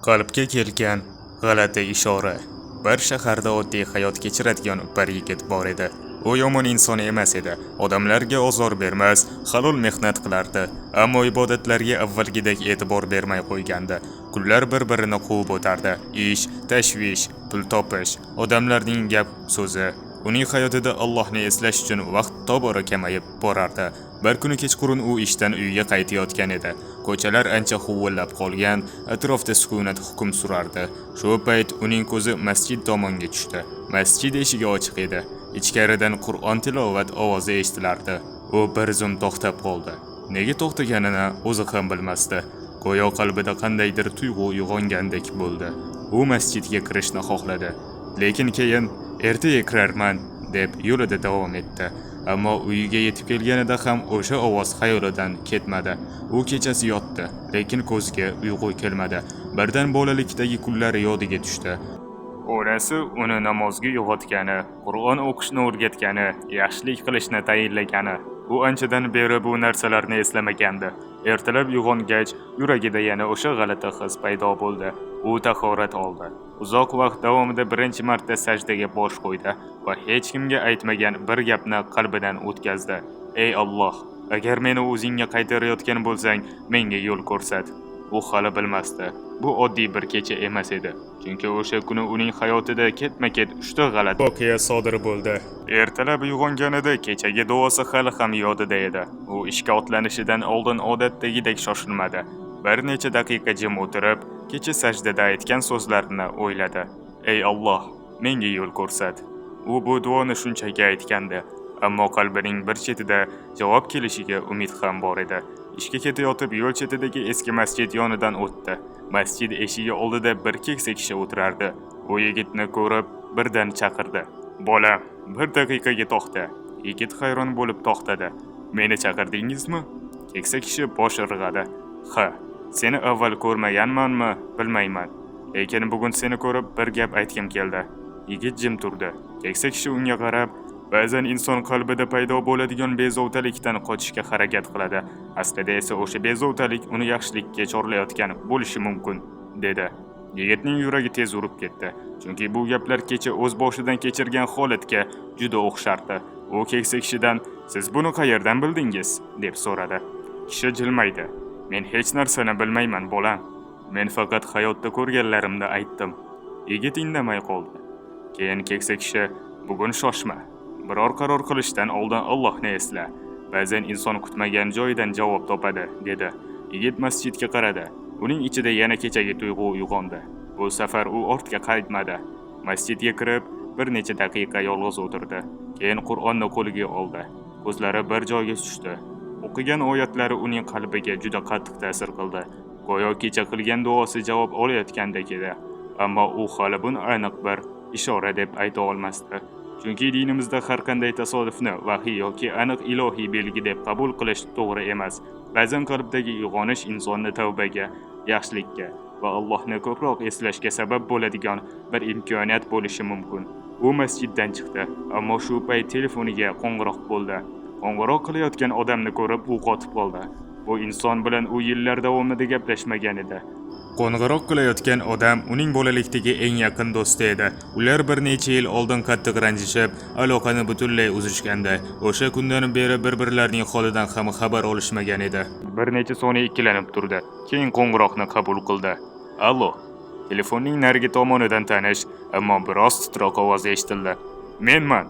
Qalbga kelgan g'alati ishora. Bir shaharda oddiy hayot kechiradigan bir yigit bor edi. U yomon inson emas edi. Odamlarga ozor bermas, halol mehnat qilardi. Ammo ibodatlarga avvalgidek e'tibor bermay qo'ygandi. Kunlar bir-birini quvib o'tardi. Ish, tashvish, pul topish, odamlarning gap so'zi. Uning hayotida Allohni eslash uchun vaqt tobora kamayib borardi. Bir kuni kechqurun u ishdan uyga qaytayotgan edi. Ko'chalar ancha huvillab qolgan, atrofda sukunat hukm surardi. Shu payt uning ko'zi masjid tomonga tushdi. Masjid eshigi ochiq edi. Ichkaridan Qur'on tilovat ovozi eshitilardi. U bir zum to'xtab qoldi. Nega to'xtaganini o'zi ham bilmasdi. Go'yo qalbida qandaydir tuyg'u uyg'ongandek bo'ldi. U masjidga kirishni xohladi. Lekin keyin ertaga kirarman deb yo'lida davom etdi. Ammo uyiga yetib kelganida ham o'sha ovoz xayolidan ketmadi. U kechasi yotdi, lekin ko'ziga uyqu kelmadi. Birdan bolalikdagi kunlari yodiga tushdi. Onasi uni namozga uyg'otgani, Qur'on o'qishni o'rgatgani, yaxshilik qilishni tayinlagani. U anchadan beri bu narsalarni eslamagandi. Ertalab uyg'ongach, yuragida yana o'sha g'alati his paydo bo'ldi. U tahorat oldi. Uzoq vaqt davomida birinchi marta sajdaga bosh qo'ydi va hech kimga aytmagan bir gapni qalbidan o'tkazdi. Ey Alloh, agar meni o'zingga qaytarayotgan bo'lsang, menga yo'l ko'rsat. U hali bilmasdi. Bu oddiy bir kecha emas edi. Chunki o'sha kuni uning hayotida ketma-ket uchta g'alati voqea sodir bo'ldi. Ertalab uyg'onganida kechagi duosi hali ham yodida edi. U ishga otlanishidan oldin odatdagidek shoshilmadi. Bir necha daqiqa jim o'tirib, kecha sajdada aytgan so'zlarini o'yladi. Ey Alloh, menga yo'l ko'rsat. U bu duoni shunchaki aytgandi, ammo qalbining bir chetida javob kelishiga umid ham bor edi. Ishga ketayotib yo'l chetidagi eski masjid yonidan o'tdi. Masjid eshigi oldida bir keksa kishi o'tirardi. U yigitni ko'rib, birdan chaqirdi. "Bolam, bir daqiqaga to'xta." Yigit hayron bo'lib to'xtadi. "Meni chaqirdingizmi?" Keksa kishi bosh irg'adi. "Ha, seni avval ko'rmaganmanmi, bilmayman. Lekin bugun seni ko'rib bir gap aytgim keldi." Yigit jim turdi. Keksa kishi unga qarab, ba'zan inson qalbida paydo bo'ladigan bezovtalikdan qochishga harakat qiladi. Aslida esa o'sha bezovtalik uni yaxshilikka chorlayotgan bo'lishi mumkin, dedi. Yigitning yuragi tez urib ketdi. Chunki bu gaplar kecha o'z boshidan kechirgan holatga juda o'xshardi. U keksa kishidan, "Siz buni qayerdan bildingiz?" deb so'radi. Kishi jilmaydi. "Men hech narsani bilmayman, bolam. Men faqat hayotda ko'rganlarimni aytdim." Yigit indamay qoldi. Keyin keksa kishi, "Bugun shoshma. Biror qaror qilishdan oldin Allohni esla. Ba'zan inson kutmagan joyidan javob topadi," dedi. Yigit masjidga qaradi. Uning ichida yana kechagi tuyg'u uyg'ondi. Bu safar u ortga qaytmadi. Masjidga kirib, bir necha daqiqa yolg'iz o'tirdi. Keyin Qur'onni qo'liga oldi. Ko'zlari bir joyga tushdi. O'qigan oyatlari uning qalbiga juda qattiq ta'sir qildi. Go'yo kecha qilgan duosi javob olayotgandek edi. Ammo u hali buni aniq bir ishora deb ayta olmasdi. Chunki dinimizda har qanday tasodifni vahiy yoki aniq ilohiy belgi deb qabul qilish to'g'ri emas. Ba'zan qalbdagi uyg'onish insonni tavbaga, yaxshilikka va Allohni ko'proq eslashga sabab bo'ladigan bir imkoniyat bo'lishi mumkin. U masjiddan chiqdi, ammo shu payt telefoniga qo'ng'iroq bo'ldi. Qo'ng'iroq qilayotgan odamni ko'rib u qotib qoldi. Bu inson bilan u yillar davomida gaplashmagan edi. Qo'ng'iroq qilayotgan odam uning bolalikdagi eng yaqin do'sti edi. Ular bir necha yil oldin qattiq ranjishib, aloqani butunlay uzishgandi. O'sha kundan beri bir-birlarining holidan ham xabar olishmagan edi. Bir necha soniya ikkilanib turdi. Keyin qo'ng'iroqni qabul qildi. "Allo." Telefonning narigi tomonidan tanish, ammo biroz titroq ovoz eshitildi. "Menman."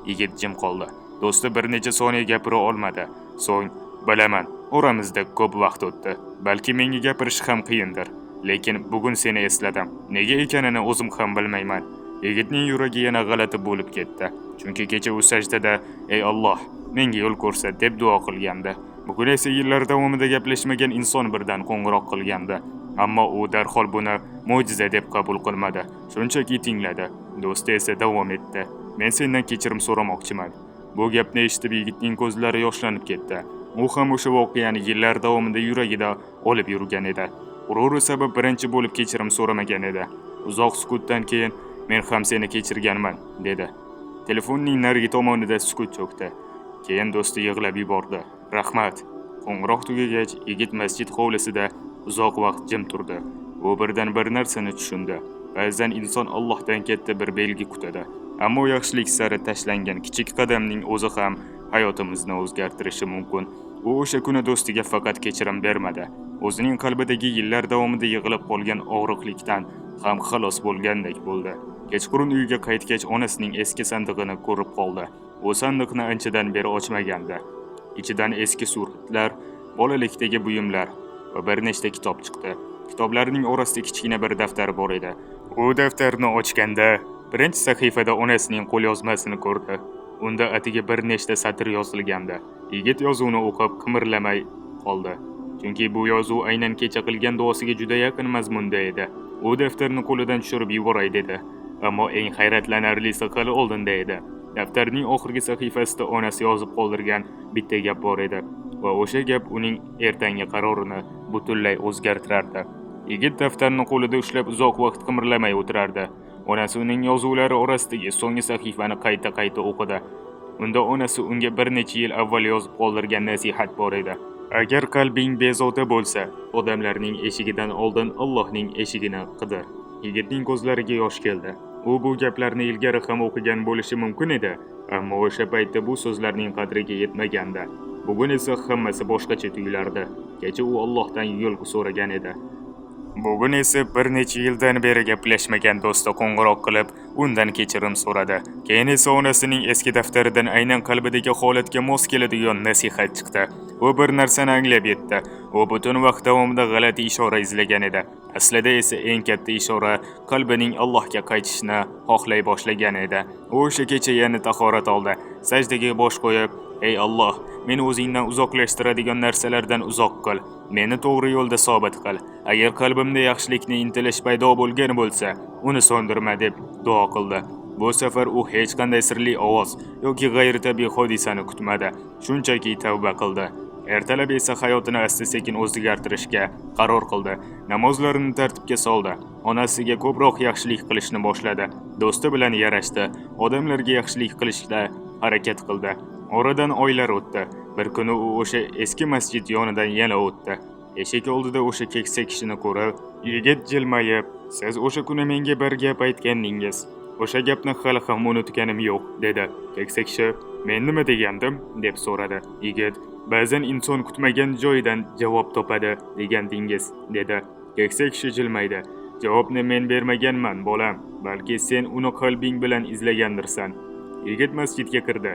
Yigit jim qoldi. Do'sti bir necha soniya gapira olmadi. So'ng, "Bilaman, oramizda ko'p vaqt o'tdi. Balki menga gapirish ham qiyindir. Lekin bugun seni esladim. Nega ekanini o'zim ham bilmayman." Yigitning yuragi yana g'alati bo'lib ketdi. Chunki kecha u sajdada, "Ey Alloh, menga yo'l ko'rsat" deb duo qilgandi. Bugun esa yillar davomida gaplashmagan inson birdan qo'ng'iroq qilgandi. Ammo u darhol buni mo'jiza deb qabul qilmadi. Shunchaki tingladi. Do'sti esa davom etdi. "Men sendan kechirim so'ramoqchiman." Bu gapni eshitib yigitning ko'zlari yoshlanib ketdi. U ham o'sha voqeani yillar davomida yuragida olib yurgan edi. G'ururi sabab birinchi bo'lib kechirim so'ramagan edi. Uzoq sukutdan keyin, "Men ham seni kechirganman," dedi. Telefonning narigi tomonida sukut cho'kdi. Keyin do'sti yig'lab yubordi. "Rahmat." Qo'ng'iroq tugagach, yigit masjid hovlisida uzoq vaqt jim turdi. U birdan bir narsani tushundi. Ba'zan inson Allohdan katta bir belgi kutadi. Ammo yaxshilik sari tashlangan kichik qadamning o'zi ham hayotimizni o'zgartirishi mumkin. U o'sha kuni do'stiga faqat kechirim bermadi. O'zining qalbidagi yillar davomida yig'ilib qolgan og'riqlikdan ham xalos bo'lgandek bo'ldi. Kechqurun uyga qaytgach onasining eski sandig'ini ko'rib qoldi. U sandiqni anchadan beri ochmagandi. Ichidan eski suratlar, bolalikdagi buyumlar va bir nechta kitob chiqdi. Kitoblarning orasida kichkina bir daftar bor edi. U daftarni ochganda birinchi sahifada onasining qo'lyozmasini ko'rdi. Unda atigi bir nechta satr yozilgandi. Yigit yozuvni o'qib qimirlamay qoldi. Chunki bu yozuv aynan kecha qilgan duosiga juda yaqin mazmunda edi. U daftarni qo'lidan tushirib yuboray dedi. Ammo eng hayratlanarlisi hali oldinda edi. Daftarning oxirgi sahifasida onasi yozib qoldirgan bitta gap bor edi va o'sha gap uning ertangi qarorini butunlay o'zgartirardi. Yigit daftarni qo'lida ushlab uzoq vaqt qimirlamay o'tirardi. Onasi uning yozuvlari orasidagi so'nggi sahifani qayta-qayta o'qidi. Unda onasi unga bir necha yil avval yozib qoldirgan nasihat bor edi. Agar qalbing bezovta bo'lsa, odamlarning eshigidan oldin Allohning eshigini qidir. Yigitning ko'zlariga yosh keldi. U bu gaplarni ilgari ham o'qigan bo'lishi mumkin edi, ammo o'sha paytda bu so'zlarning qadriga yetmagandi. Bugun esa hammasi boshqacha tuyulardi. Kecha u Allohdan yo'l so'ragan edi. Bugun esa bir necha yildan beri gaplashmagan do'sti qo'ng'iroq qilib, undan kechirim so'radi. Keyin esa onasining eski daftaridan aynan qalbidagi holatga mos keladigan nasihat chiqdi. U bir narsani anglab yetdi. U butun vaqt davomida g'alati ishora izlagan edi. Aslida esa eng katta ishora qalbining Allohga qaytishini xohlay boshlagan edi. U o'sha kecha yana tahorat oldi. Sajdaga bosh qo'yib, "Ey Alloh, meni o'zingdan uzoqlashtiradigan narsalardan uzoq qil. Meni to'g'ri yo'lda sobit qil. Agar qalbimda yaxshilikni intilish paydo bo'lgan bo'lsa, uni so'ndirma" deb duo qildi. Bu safar u hech qanday sirli ovoz yoki g'ayritabiiy hodisani kutmadi. Shunchaki tavba qildi. Ertalab esa hayotini asta-sekin o'zgartirishga qaror qildi. Namozlarini tartibga soldi. Onasiga ko'proq yaxshilik qilishni boshladi. Do'sti bilan yarashdi. Odamlarga yaxshilik qilishda harakat qildi. Oradan oylar o'tdi. Bir kuni u o'sha eski masjid yonidan yana o'tdi. Eshik oldida o'sha keksa kishini ko'rib, yigit jilmayib, "Siz o'sha kuni menga bir gap aytgandingiz. O'sha gapni hali ham unutganim yo'q", dedi. Keksa kishi, "Men nima degandim?" deb so'radi. Yigit, "Ba'zan inson kutmagan joyidan javob topadi, degandingiz", dedi. Keksa kishi jilmaydi. "Javobni men bermaganman, bolam, balki sen uni qalbing bilan izlagandirsan." Yigit masjidga kirdi.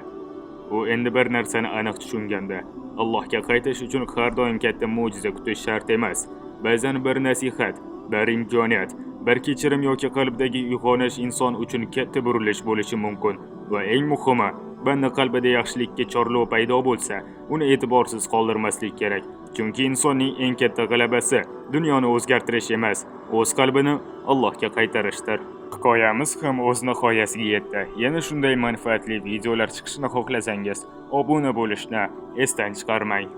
U endi bir narsani aniq tushungandi. Allohga qaytish uchun har doim katta mo'jiza kutish shart emas. Ba'zan bir nasihat, bir imkoniyat, bir kechirim yoki qalbdagi uyg'onish inson uchun katta burilish bo'lishi mumkin. Va eng muhimi, banda qalbida yaxshilikka chorlov paydo bo'lsa, uni e'tiborsiz qoldirmaslik kerak. Chunki insonning eng katta g'alabasi dunyoni o'zgartirish emas, o'z qalbini Allohga qaytarishdir. Hikoyamiz ham o'z nihoyasiga yetdi. Yana shunday manfaatli videolar chiqishini xohlasangiz, obuna bo'lishni esdan chiqarmang.